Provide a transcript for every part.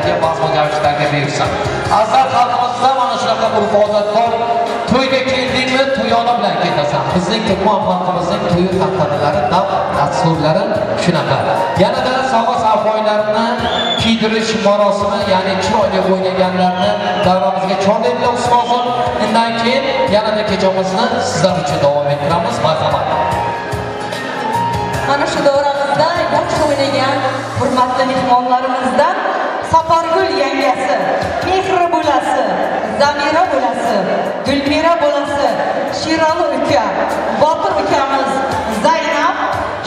to'ylarga, bazmi jamshidlarga buyursin. Azizlar, xalqimizda mana shunaqa urf-odat bor. To'yga keldingmi, to'yona bilan ketasan. Bizning turkman xalqimizning to'y tantanalari, dasturlari shunaqa. Yanada sovg'a sarpoylarni kiydirish marosimi, ya'ni chiroyli o'ynaganlarni davramizga chorlaymiz ustozim. Undan keyin yanada kechamizni sizlar uchun davom ettiramiz. Marhamat. Mana shu davramizda yaxshi o'ynagan hurmatli mehmonlarimizdan Sapargul yangasi, Mehri bo'lasi, Zamira bo'lasi, Gulmira bo'lasi, Shirali uka, Botir ukamiz, Zaynab,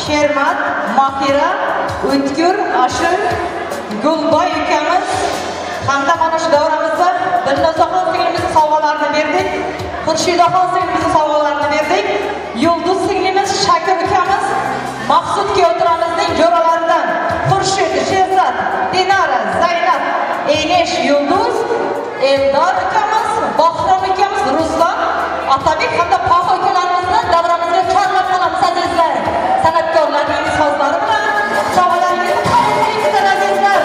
Shermat, Mahira, O'tkir, Ashur, Gulboy ukamiz hamda mana shu davramizda Dilnozaxon singlimizning sovg'alarini berdik, Xurshidaxon singlimizning sovg'alarini berdik, Yulduz singlimiz, Shakir ukamiz, Maqsud kuyovtiramizning jo'ralaridan Xurshid, Sherzod, Dinara, Zaynab, Enesh, Yulduz, Eldor ukamiz, Bahrom ukamiz, Ruslan, Otabek hamda Pohi ukalarimizni davramizga chorlab qolamiz azizlar. San'atkorlarning sozlari bilan sovg'alaringizni qabul qiling azizlar.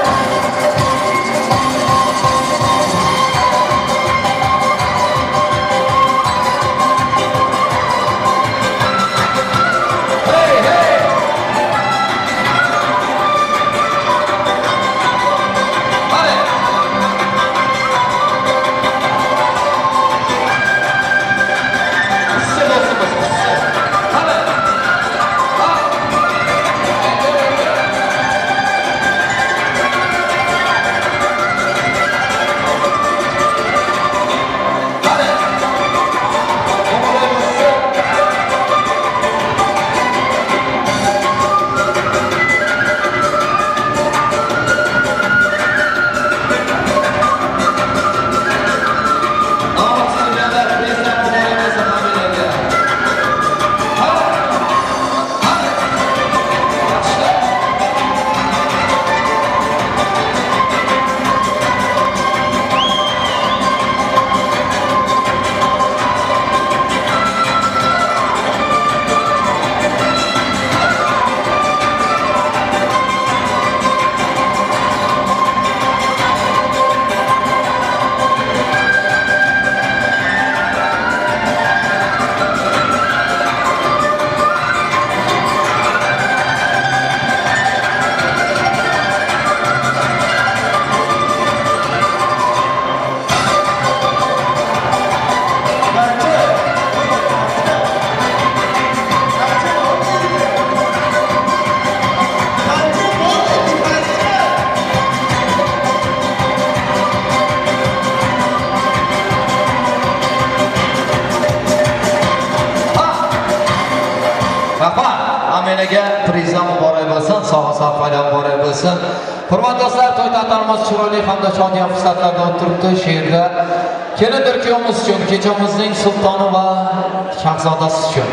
Hurmatli do'stlar, to'y tantanamiz chiroyli hamda shodiyona fursatlarda o'tiribdi. Shu yerda kelindir kuyovimiz uchun, kechamizning sultoni va shahzodasi uchun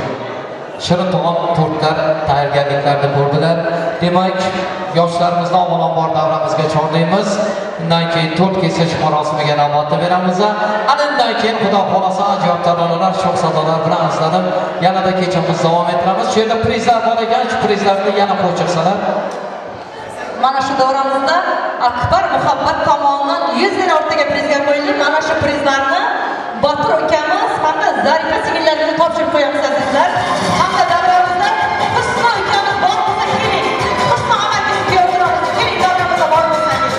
shirin taom tortlar tayyorgarliklarni ko'rdilar. Demak, yoshlarimizni avvalambor davramizga chorlaymiz. Undan keyin tort kesish marosimiga navbatni beramiz. Ana undan keyin Xudo xolasa ajoyib taronalar, sho'x sadolar bilan azlanib, yanada kechamizni davom ettiramiz. Shu yerda prizlar bor ekan, shu prizlarni yana qo'yib chiqsalar. Mana shu davramizda Akbar Muhabbat tomonidan 100 lira o'rtaga prizga qo'yildi. Mana shu prizlarni Botir ukamiz hamda Zarifa singillarimizni topshirib qo'yamiz azizlar. Hamda davramizda Husno ukamiz bor bo'lsa keling. Husno amakimiz kuyovlarimiz keling, davramizda bor bo'lsangiz.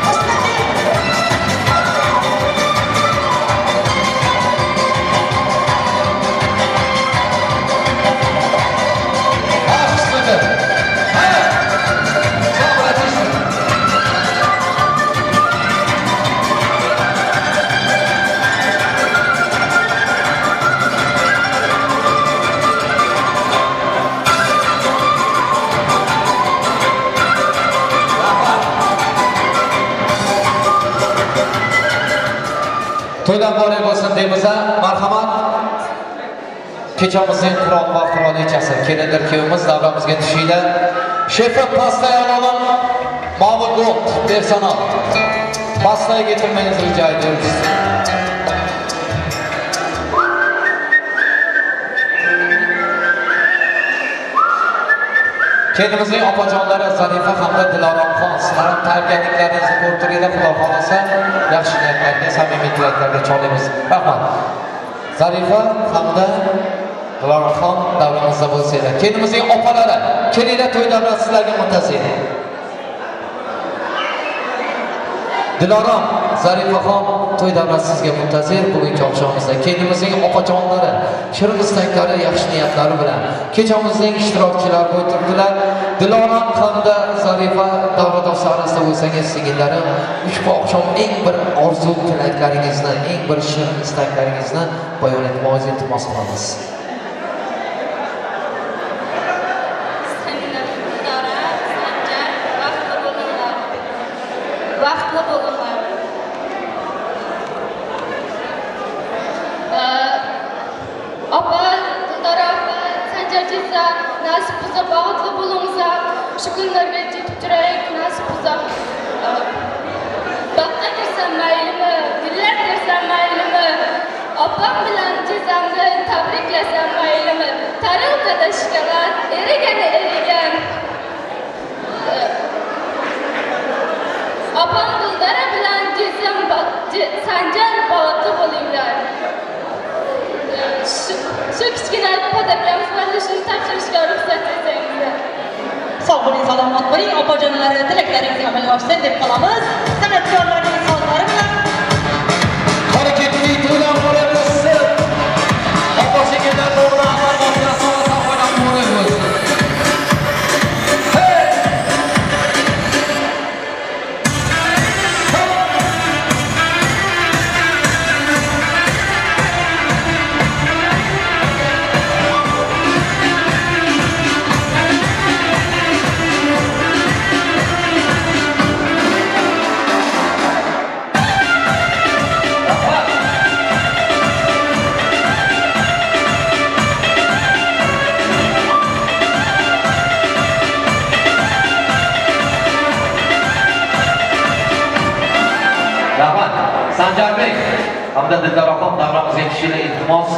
Husno keling. To'ylar muborak bo'lsin deymiz. Marhamat. Kechamizning qirol va qirolichasi, kelindir kuyovimiz davramizga tushinglar. Shefi pastaya olalım. Mavi Gold personal. Pastaya getirmenizi rica ediyoruz. Kelinimizning opajonlari Zarifa hamda Diloromxon, sizlar ham tayyorgarliklaringizni ko'rib turinglar, Xudo xohlasa yaxshi niyatlarga, samimiy tilaklarga chorlaymiz. Rahmat. Zarifa hamda Diloromxon davramizda bo'lsanglar. Kelinimizning opalari, kelinglar, to'y davrasi sizlarga muntazir. Dilorom, Zarifaxon to'y davrasi sizga muntazir bugungi oqshomimizda. Kelinimizning opajonlari shirin istaklari, yaxshi niyatlari bilan kechamizning ishtirokchilari bo'lib turibdilar. Dilorom hamda Zarifa davradoshlar orasida bo'lsangiz, singillarim, ushbu oqshom eng bir orzu tilaklaringizni, eng bir shirin istaklaringizni bayon etmoqni iltimos qilamiz. Baxtli bo'linglar. Opa, Dildora opa, Sanjar teyze, nasib bo'lsa baxtli bo'linglar. Shu kunlarga yetib turaylik, nasib bo'lsa. Baxtga kirsam maylimi, gullar tersam maylimi, opam bilan teyzamni tabriklasam maylimi. Tarelkada shokolad, erigani erigan. Opam Dildora bilan teyzam Sanjar baxtli bo'linglar. Shu kichkina podarkamiz bor, shuni topshirishga ruxsat etsangizlar. Sog' bo'ling, salomat bo'ling, opajonlari, tilaklaringiz amalga oshsin deb qolamiz. San'atkorlarning sozlari bilan harakatli to'ylar bo'lsin. Opa singillar to'g'ri amal bo'lsin. Sanjarbek hamda Dildoraxon davramizga yetishiga iltimos.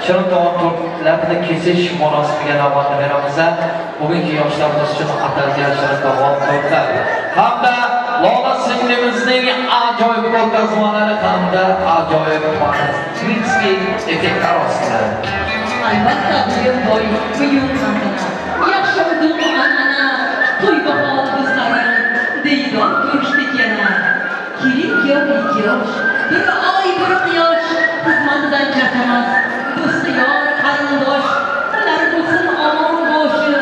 Shirin taom tortlarni kesish marosimiga navbatni beramiz. Bugungi yoshlarimiz uchun atalgan shirin taom tortlar hamda Lola singlimizning ajoyib ko'rgazmalari hamda ajoyib fantastik effektlar ostida. Albatta, bugun to'y, bugun tantana. Yaxshi udum an'ana, to'y bahor do'stlarim, diydor ko'rishdik yana. Kelin kuyov ikki yosh, bir oy bir quyosh, xizmatidan charchamas, do'sti yor, qarindosh, ular bo'lsin omon boshi,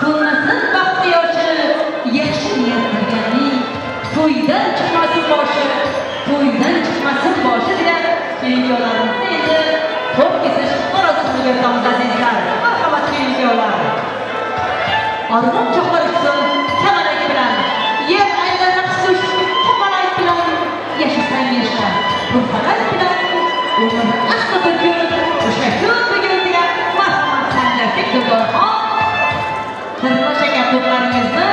so'nmasin baxt quyoshi, yaxshi niyat qilganning to'ydan chiqmasin boshi, to'ydan chiqmasin boshi degan kelin kuyovlarimizni endi to'p kesish marosimiga o'tamiz azizlar. Marhamat kelin kuyovlar. Armon cho'qlar uchsin kamalak bilan, yer aylanib sush kamalak bilan, yashasang yasha, purfalak bilan, umr asli bir kun, o'sha kun bugun degan marhamat Sanjarbek Dildoraxon. Xirma shakar to'plaringizni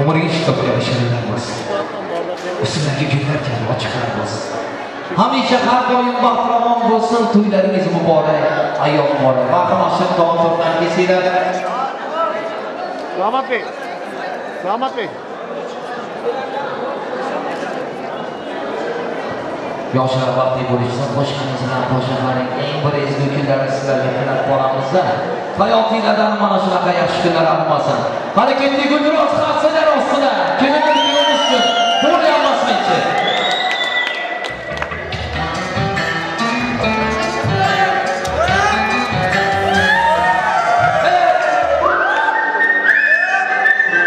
Umrga ish topgan shirinlarimiz, ustinglarga gullar kabi ochiqlar bo'lsin. Hamisha har doim baxtiravon bo'lsin, to'ylaringiz muborak, ayyom muborak. Marhamat, shirin taom tortlarni kesinglar. Damat Bey. Damat Bey. Yoshlar baxtli bo'lishsin, qo'shqimizdan qo'shiqlarning eng bir ezgu kunlari sizlarga tilab qolamizda. Hayotinglardan mana shunaqa yaxshi kunlar artmasin. Harakatli guldiroz qarsalar ostida kelinimiz uchun to'g'ri.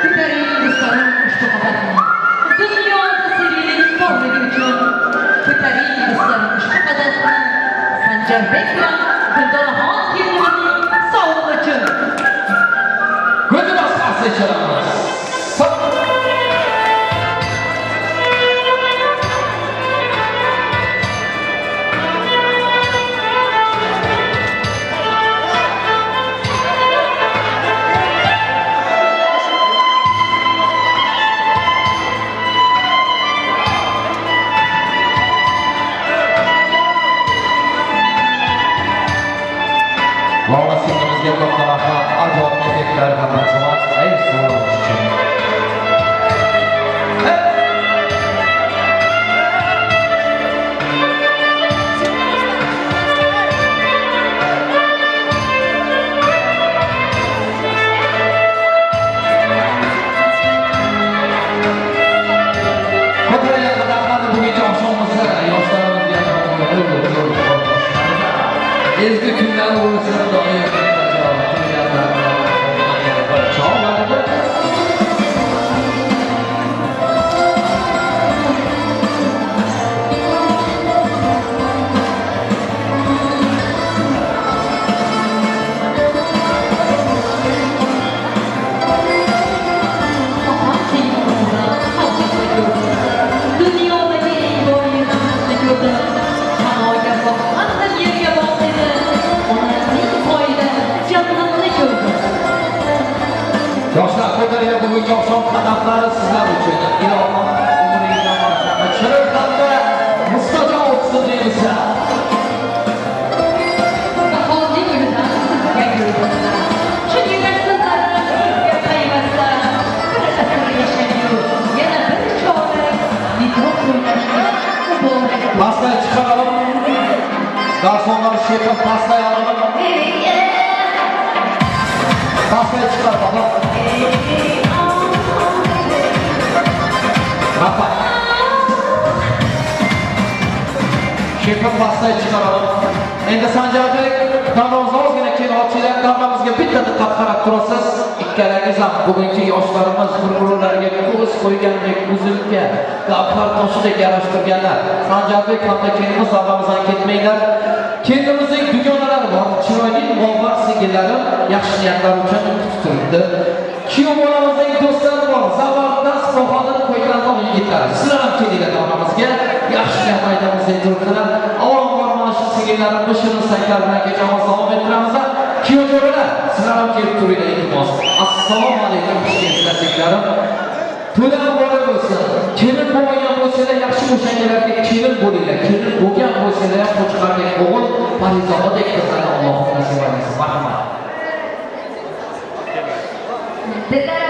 Ko'taring do'stlarim ushbu qadahni. Dunyoda sevgilik borligi uchun ko'taring do'stlarim ushbu qadahni. Sanjarbek bilan Dildoraxon kelinimizning sog'lig'i uchun. Guldiroz qarsak chalamiz. Sizga katta rahmat. Ajoyib effektlar va marhamat. Ey uchun. Ezgi kunlar bo'lsin, doim Dunyodagi eng boy yerni ko'rdim. Samoga boqqandim, yerga boqdim. Onamning poyida jannatni ko'rdim. Yoshlar ko'taringlar, bugungi oqshom qadamlari sizlar uchun. Ilohim umringizni barakatli, shirin hamda mustajab o'tsin deymiz. Bahorning gulidan sizga gul bo'lsa, chin yurak so'zlarim sizga payvasta. Bir asr yashayu, yana bir chorak nikoh to'ylaringiz muborak bo'lsin. Pastay chiqaralım. Garsonlar şefim pastayı alalım. Pastayı çıkartalım. Rahmat. Şefim pastayı çıkaralım. Endi Sanjarbek, davramizga ozgina kelg'ochilar, davramizga bitta diqqat qarab turasiz. Ikkalangiz ham bugungi yoshlarimiz bir-birlariga ko'z qo'ygandek uzilgan, gavhar toshidek yarashtirganlar. Sanjarbek hamda kelinimiz davramizdan ketmanglar. Kelinimizning dugonalari bor, chiroyli bog'lar singillari yaxshi niyatlar uchun kutib turibdi. Kuyov bolamizning do'stlari bor, zabardast bahodir qo'yganlar yigitlari. Sizlar ham kelinglar davramizga, yaxshi niyat aytamiz deb turibdilar. Avvalambor mana shu singillarimiz shirin saytlar bilan kechamiz davom ettiramiz. Kuyov jo'ralar, sizlar ham kelib turinglar iltimos. Assalomu alaykum xush kelibsizlar singlarim. To'ylar muborak bo'lsin. Kelin bo'lmagan bo'lsanglar, yaxshi o'shangalarga kelin bo'linglar. Kelin bo'lgan bo'lsanglar ham qo'chqardek o'g'il, parizodadek qizlarni Alloh nasib aylasin. Marhamat. Dillar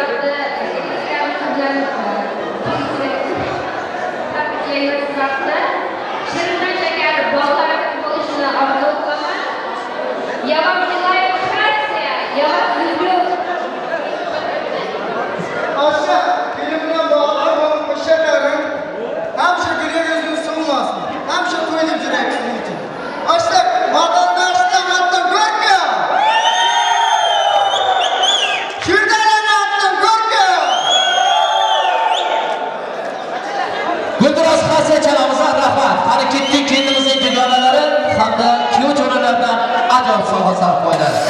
Abdullayev, Sanjarbek bilan tabriklaymiz vaqtda. Shirindan shakar bog'laringiz bo'lishini orzu qilaman. Я вам желаю счастья, я вас люблю. Aşa, benimle bağlı olmuş şekerim. Hemşe güler yüzünü sunmasın. Hemşe toylu yürek için. Aşa, vatandaştan attım görke. Şuradan attım görke. Gulduros Xasiya chalamizga rahmat. Qani ketdik kendimizning dugonalari hamda kuyov jo'ralardan ajoyib sovg'a sarf qo'yiladi.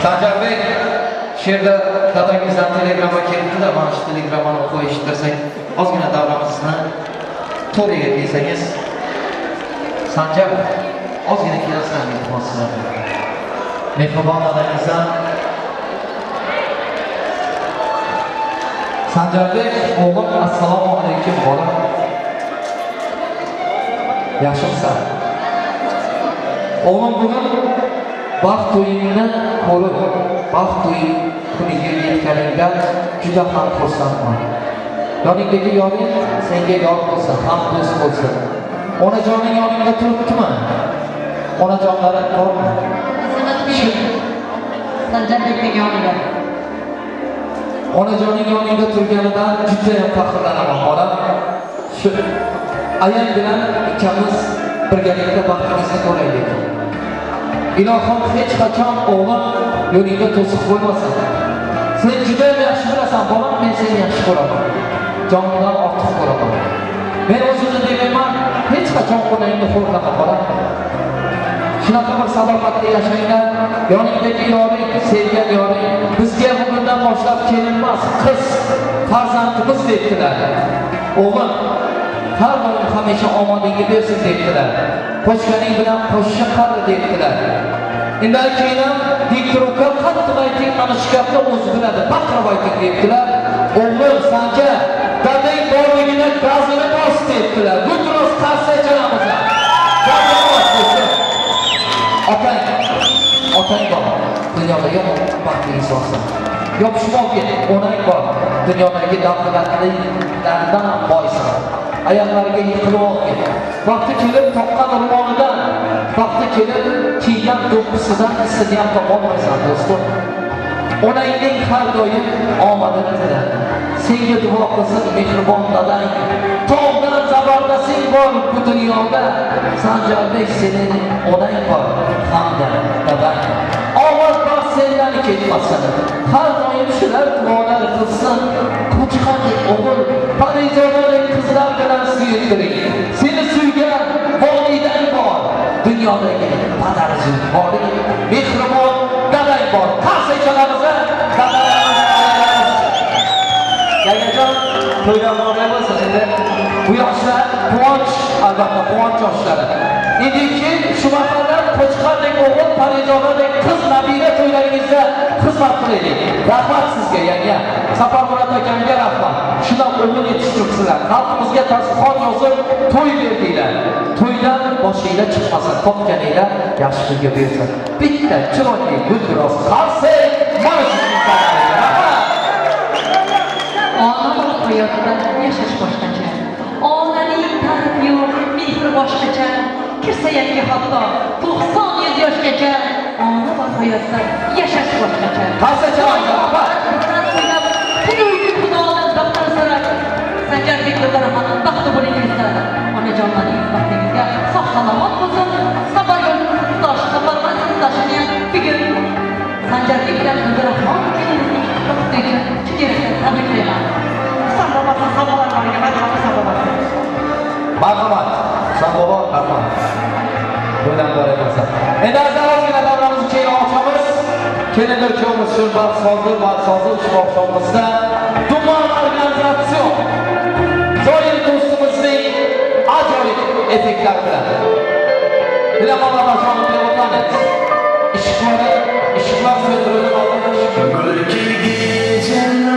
Sanjarbek, shu yerda dadangizdan telegramma kelibdi-da, mana shu telegrammani o'qib eshittirsak, ozgina davramizni to'riga kelsangiz. Sanjar, ozgina kelasizlar, iltimos sizlardan. Mehribon dadangizdan Sanjarbek, o'g'lim, assalomu alaykum bolam. Yaxshimisan? O'g'lim, bugun baxt to'yingni ko'rib, baxt to'yi kuniga yetganingdan juda ham xursandman. Yoningdagi yoring senga yor bo'lsin, ham do'st bo'lsin. Onajoning yoningda turibdimi? Onajonlari bormi? Sanjarbekning yonida. Onajoning yoningda turganidan juda ham faxrlanaman, bolam. Shu Ayang bilan ikkamiz birgalikda baxtimizni ko'raylik. Ilohim hech qachon o'g'lim yo'lingda to'siq bo'lmasin. Sen juda yaxshi bilasan, bolam, men seni yaxshi ko'raman. Jonimdan ortiq ko'raman. Men o'zimni demayman, hech qachon onangni xo'rlama, bolam. Shunaqa bir sadoqatli yashanglar, yoningdagi yoring, sevgan yoring bizga bugundan boshlab kelinmas, qiz farzandimiz debdilar. O'g'lim, har doim hamisha omadingni bersin debdilar. Qo'shganing bilan qo'shishga qadr debdilar. Undan keyin ham diktor uka qattiq ayting, mana shu gapni o'zi biladi, baqirib ayting debdilar. O'g'lim, sanga dadang borligini gazini bos debdilar. Gulduros qarsak chalamiz. Gazini bos do'stlar. Otang, otang bor, dunyoda yomon baxtli insonsan. Yopishib olgin, onang bor, dunyodagi davlatlardan ham boysan. Ayoqlariga yiqilib olgin. Vaqti kelib toqqan ro'molidan, vaqti kelib kiygan do'ppisidan hissini ham topolmaysan do'stim. Onangning har doim omadini tila. Senga duo qilsin mehribon dadang. Tog'dan zabardasing bor bu dunyoda. Sanjarbek sening onang bor hamda dadang. Ovoz baxt sendan ketmasin. Har doim shular duolar qilsin. Qo'chqandek o'g'il, parizodadek qizlar bilan suyuntiring. Seni suygan volidang bor. Dunyodagi padar zulforing, mehribon dadang bor. Qarsak chalamiz, dadalarimiz. Yagajon, to'ylar muborak bo'lsin endi. Bu yoshlar quvonch, albatta quvonch yoshlari. Endiki shu mahallar Qo'chqordek o'g'il, parizodadek qiz nabira to'ylaringizda xizmat qilaylik. Rahmat sizga yanga. Safarmurod akamga rahmat. Shundan o'g'il yetishtiribsizlar. Xalqimizga tasbihot yozib to'y berdinglar. To'ydan boshinglar chiqmasin, topganinglar yaxshi kunga bersin. Bitta chiroyli gulduros qarsak mana shu insonlarga rahmat. Ona hayotda yashash boshqacha. Onaning ta'rifi yo'q, mehri boshqacha. Kirsa yangi hatto 90 yoshgacha ona bor hayotda yashash boshqacha. Qarsak chalamiz, rahmat. Xudodan baxtlar so'rab, Sanjarbek Guldoraxonim baxtli bo'lingizlar. Onajonlaringiz baxtingizga sog' salomat bo'lsin. Safargul Tosh, Safarman Toshini ham bugun Sanjarbek bilan Guldoraxon kelinimizning baxti uchun chin yurakdan tabriklayman. Husan bobosi sovg'alar boriga marhamat, Husan bobosi. Marhamat, Husan bobo, marhamat. To'ydan muborak bo'lsin. Endi ozgina davramizni keyin ochamiz. Kelinlar kuyovimiz uchun baxt sozdir, baxt sozdir ushbu oqshomimizda Tuman organizatsion Zoir do'stimizning ajoyib effektlari bilan. Bilaman Ramazonov Planet. Ishiqlari, ishiqlar so'ndirilib olinib. Canım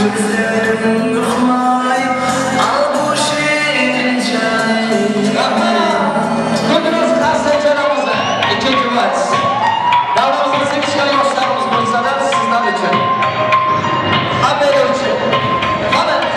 Ko'zlarim uqmay, al bu shirin jonim. Ko'rdingiz qarsaklarimizni. Ikkinchi vals. Davramizda sevishgan yoshlarimiz bo'lsa-da, sizlar uchun. Hammalar uchun. Qani.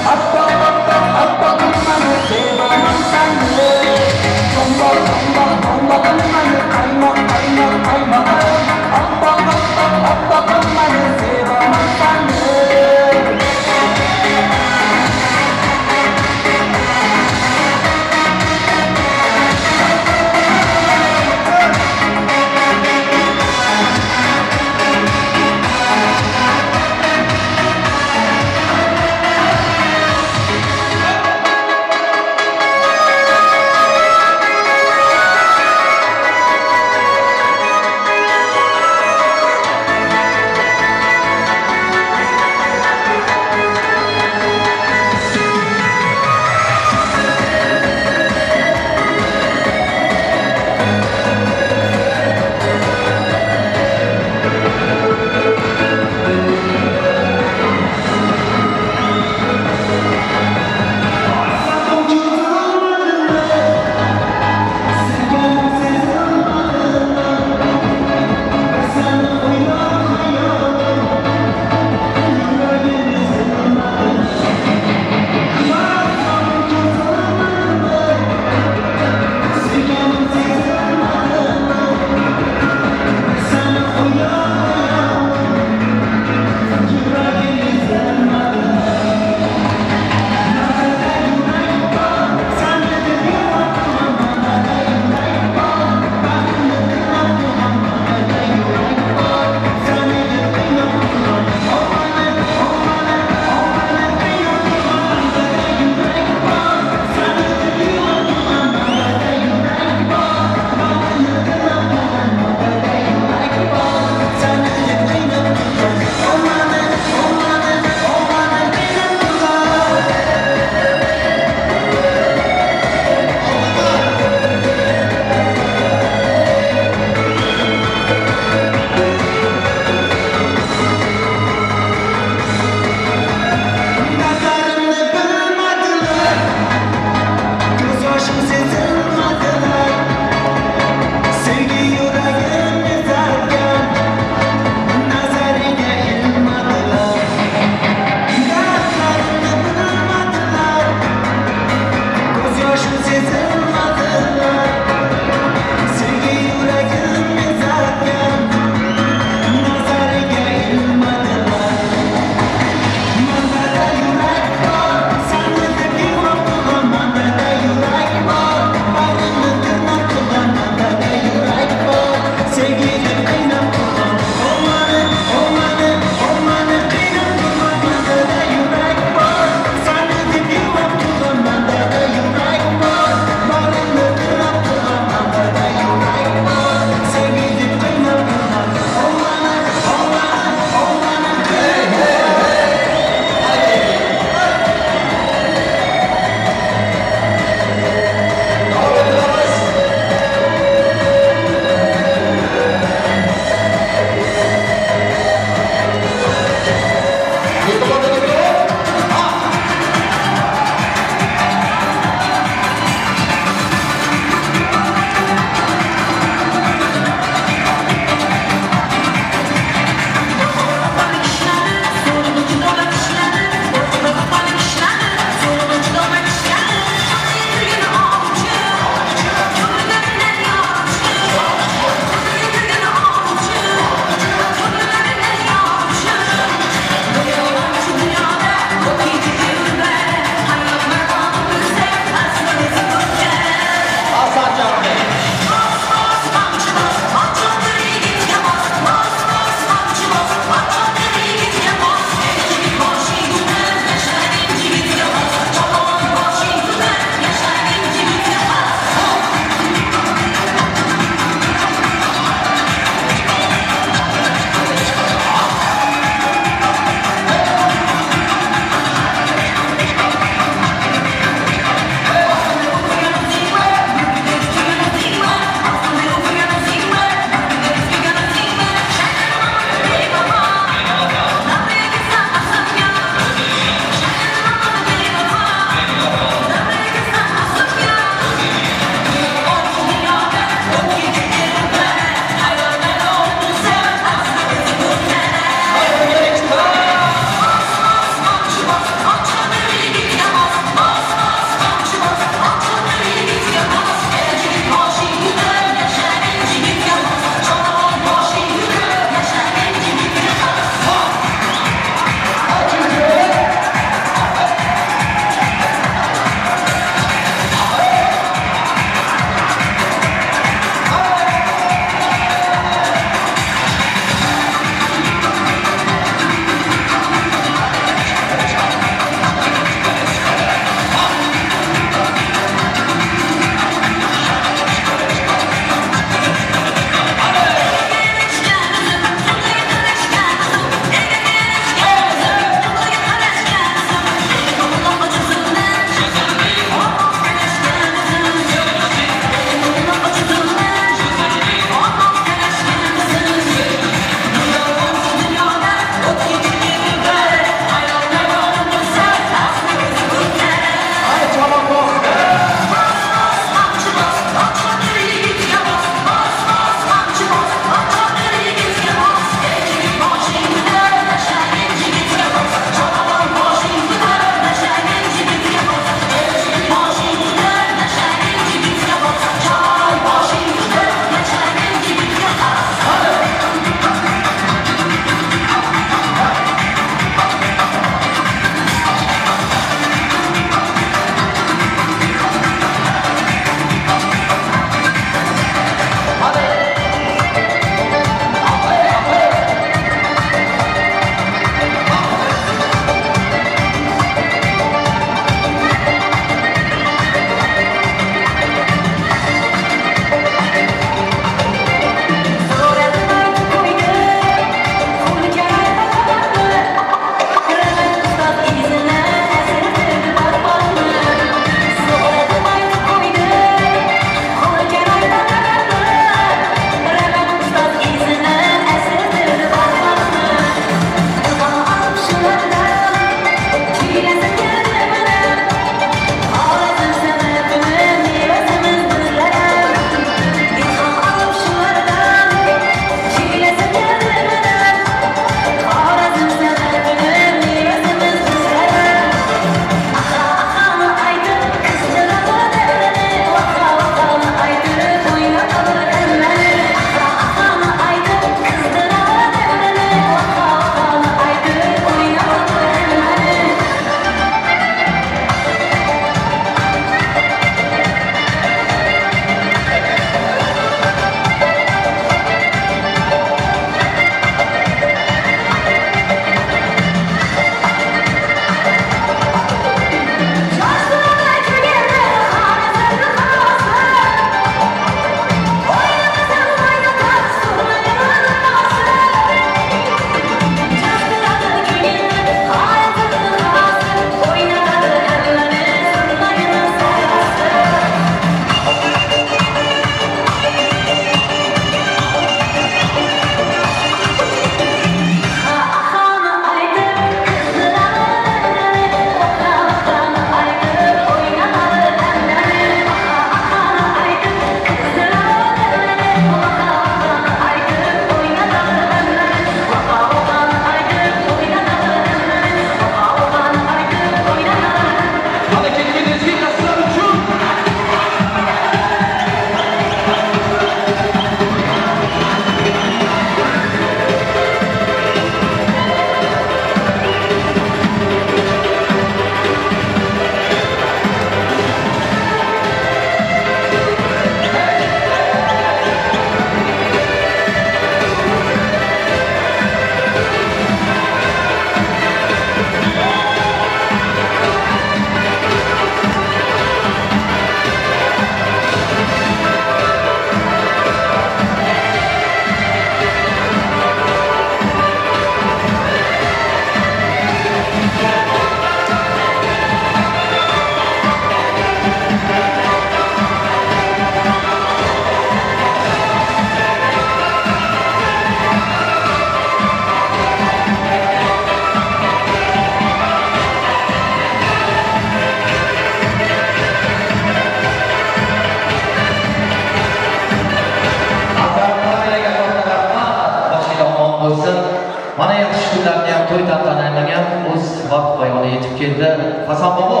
mana yetib keldi. Hasan bobo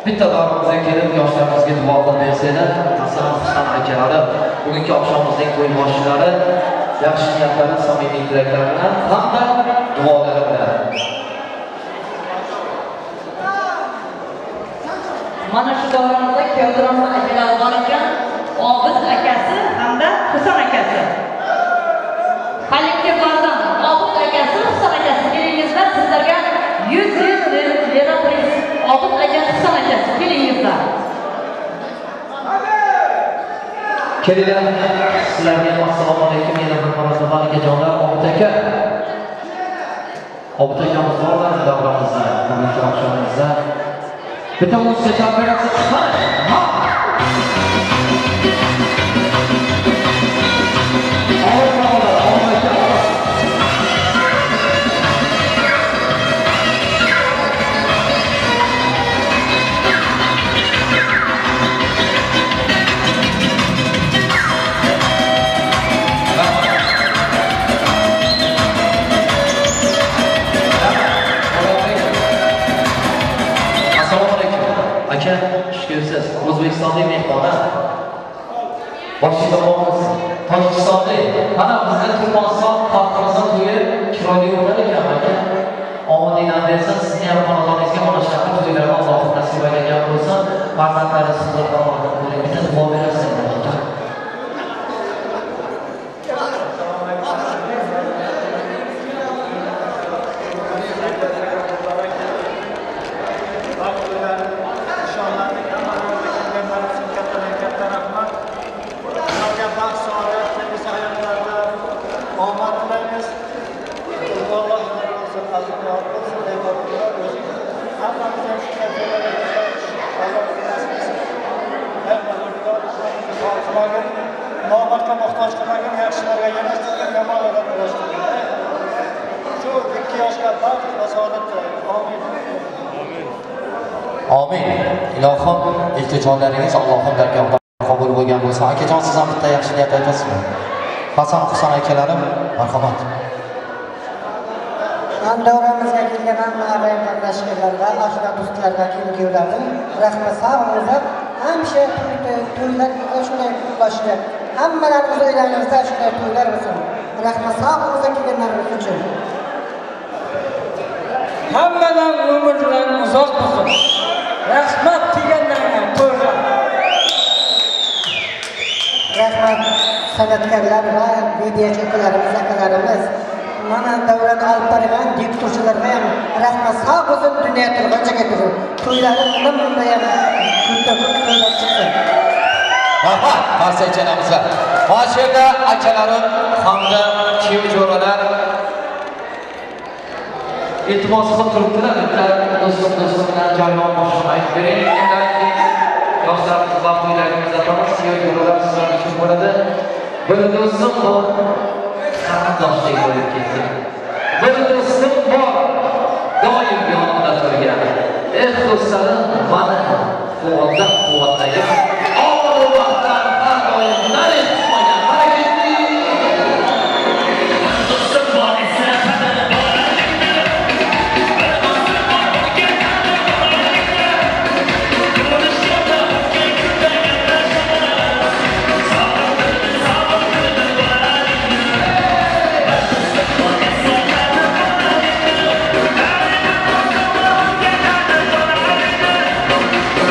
bitta davramizga kelib yoshlarimizga duo qilib bersanglar. Hasan Husan akalari bugungi oqshomimizning to'y boshchilari yaxshi niyatlari, samimiy tilaklari bilan hamda duolari bilan. Mana shu davramizda kuyovlar akalari bor ekan, Obid akasi hamda Husan akasi. Kollektivlardan Obid akasi, Husan akasi kelingizlar, sizlarga 100 lira priz. Obid akasi, Husan akasi kelingizlar. Kelinglar, sizlarga assalomu alaykum yana bir marotaba akajonlar. Obid aka. Obid akamiz borlar davramizda, bugungi oqshomimizda. Bitta musiqa chalib berasiz. Ha! Aka, xush kelibsiz. O'zbekistonlik mehmona. Boshqa tomonimiz Tojikistonlik. Mana bizni Turkmaniston xalqimizning to'yi chiroyli o'tar ekan aka. Omadingdan bersin, sizni ham xonadoningizga mana shunaqa to'ylarni Alloh nasib aylagan bo'lsin. Farzandlaringiz huzur omadini ko'ring. Bitta duo berasiz aka. Nomardga muhtoj qilmagin, yaxshilarga yarashtirgin, yomonlardan uloshtirgin. Shu ikki yoshga baxt va saodat tilayman. Amin. Amin. Ilohim, iltijolaringiz Allohim dargohida qabul bo'lgan bo'lsin. Akajon, siz ham bitta yaxshi niyat aytasizmi? Hasan Husan akalarim, marhamat. Ham davramizga kelgan hamma ag'ayin qardoshlarga, oshna do'stlarga, kelin-kuyovlarga rahmat, sog' bo'linglar. Hamisha to'ylar shunday boshida. Hammalarimiz uylarimizda shunday to'ylar bo'lsin. Rahmat, sog' bo'linglar kelganlarimiz uchun. Hammadan umrlar uzoq bo'lsin. Rahmat kelganlarga to'yga. Rahmat san'atkorlar va videochi akalarimiz, akalarimiz. Mana davlat olib borgan diktorchilarga ham rahmat, sog' bo'lsin, dunyo turgancha ketsin. To'ylari bundan ham ko'p to'ylar chiqsin. Rahmat qarsakchalamizga. Mana shu yerda akalarim hamda kuyov jo'ralar iltimos qilib turibdilar. Bitta do'stim bilan joyma boshini aytib bering. Undan keyin yoshlarimiz va to'ylarimiz atamiz, kuyov jo'ralar sizlar uchun bo'ladi. Bir do'stim bor, qarindoshlik bo'lib ketgan. Bir do'stim bor, doim yonimda turgan. Eh do'stlarim, mana quvvatlab quvvatlagan. Og'ir vaqtlar har doim nari tutmagan. Harakatli. Do'stim bor esa qadri bor. Bir do'stim bor, unga qadri bor. Ko'rishganda o'tgan kunda gaplashamiz. Sog'intirdi, sog'intirdi bolalikni. Bir do'stim bor esa qadri bor. Bir do'stim bor, unga qadri bor.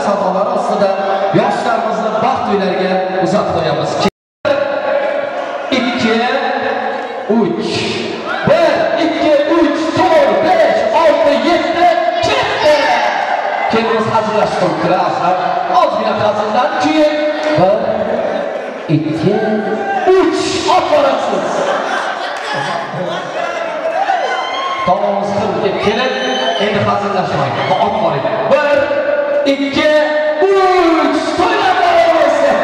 sadolari ostida yoshlarimizni baxt uylariga uzatib qo'yamiz. 2 3 1 2 3 4 5 6 7 ketdi. Kelinimiz hazillashib turibdilar aslan. Ozgina hazildan keyin 1 2 3 ot borasiz. Tomog'imiz qirib kelin, endi hazillashmang. Ot boring. 1 2 3 to'ylar bo'lsin.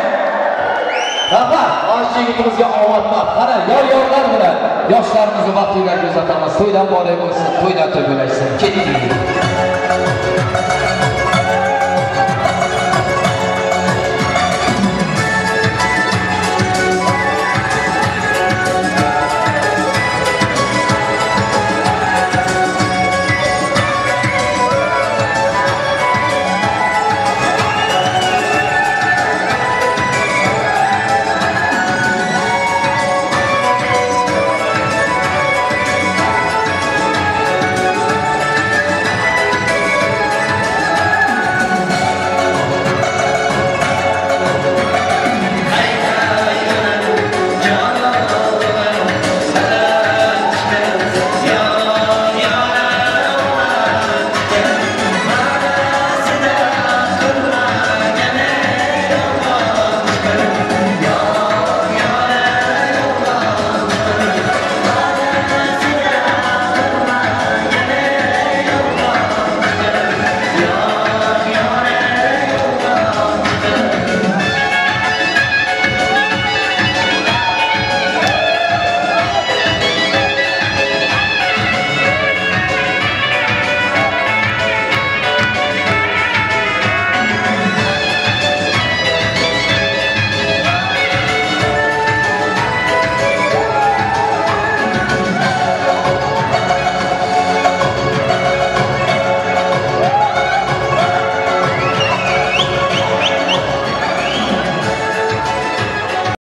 Rahmat, osh yigitimizga omad. Qara, yor-yorlar bilan yoshlarimizni vaqt uylariga uzatamiz. To'ydan boray bo'lsin, to'ydan to'y bo'lsin. Ketdik.